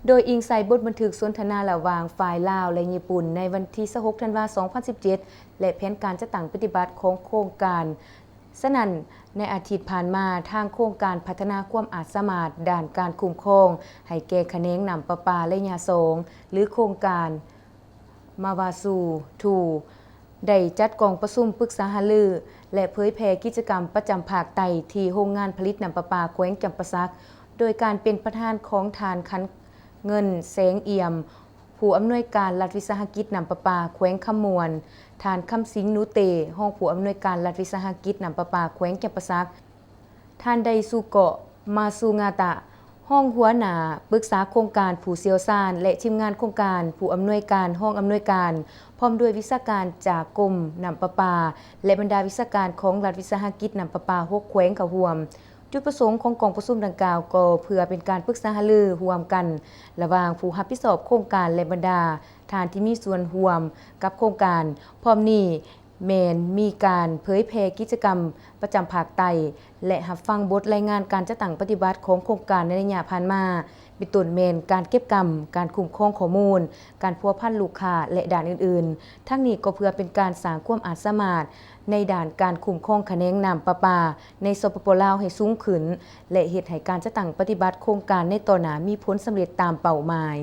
ໂດຍອີງໃສ່ບົດບັນທຶກສົນທະນາລະຫວ່າງຝ່າຍລາວ ແລະ ຍີ່ປຸ່ນ ໃນວັນທີຊາວຫົກ ທັນວາ ສອງພັນສິບເຈັດ ແລະ ແຜນການຈັດຕັ້ງປະຕິບັດຂອງໂຄງການ. ສະນັ້ນ, ໃນອາທິດຜ່ານມາ, ທາງໂຄງການພັດທະນາຄວາມອາດສາມາດດ້ານການຄຸ້ມຄອງໃຫ້ແກ່ຂະແໜງນ້ຳປະປາໄລຍະສອງ ຫຼື ໂຄງການ ມາວາຊູ ທູ ໄດ້ຈັດກອງປະຊຸມປຶກສາຫາລື ແລະ ເຜີຍແຜ່ກິດຈະກຳປະຈຳພາກໃຕ້ ທີ່ໂຮງງານຜະລິດນ້ຳປະປາແຂວງຈຳປາສັກ ໂດຍການເປັນປະທານຂອງທ່ານ ຂັນເງິນ ແສງອຽມ ຜູ້ອຳນວຍການລັດວິສາຫະກິດນ້ຳປະປາແຂວງຄຳມ່ວນ, ທ່ານ ຄຳສິງ ນູເຕ ຮອງຜູ້ອຳນວຍການລັດວິສາຫະກິດນ້ຳປະປາແຂວງຈຳປາສັກ, ທ່ານ ໄດຊູເກາະ ມາຊູງາຕະ ຮອງຫົວໜ້າປຶກສາໂຄງການຜູ້ຊ່ຽວຊານ ແລະ ທີມງານໂຄງການ, ຜູ້ອຳນວຍການ, ຮອງອຳນວຍການ, ພ້ອມດ້ວຍວິຊາການຈາກກົມນ້ຳປະປາ ແລະ ບັນດາວິຊາການຂອງລັດວິສາຫະກິດນ້ຳປະປາຫົກແຂວງເຂົ້າຮ່ວມ. ຈຸດປະສົງຂອງກອງປະຊຸມດັ່ງກ່າວກໍເພື່ອເປັນການປຶກສາຫາລືຮ່ວມກັນ ລະຫວ່າງຜູ້ຮັບຜິດຊອບໂຄງການ ແລະ ບັນດາທ່ານທີ່ມີສ່ວນຮ່ວມກັບໂຄງການ. ພ້ອມນີ້ແມ່ນມີການເຜີຍແຜ່ກິດຈະກຳປະຈຳພາກໃຕ້ ແລະ ຮັບຟັງບົດລາຍງານການຈັດຕັ້ງປະຕິບັດຂອງໂຄງການໃນໄລຍະຜ່ານມາ, ເປັນຕົ້ນແມ່ນການເກັບກຳ, ການຄຸ້ມຄອງຂໍ້ມູນ, ການພົວພັນລູກຄ້າ ແລະ ດ້ານອື່ນໆ. ທັງນີ້ກໍເພື່ອເປັນການສ້າງຄວາມອາດສາມາດໃນດ້ານການຄຸ້ມຄອງຂະແໜງນ້ຳປະປາໃນ ສປປ ລາວ ໃຫ້ສູງຂຶ້ນ ແລະ ເຮັດໃຫ້ການຈັດຕັ້ງປະຕິບັດໂຄງການໃນຕໍ່ໜ້າມີຜົນສຳເລັດຕາມເປົ້າໝາຍ.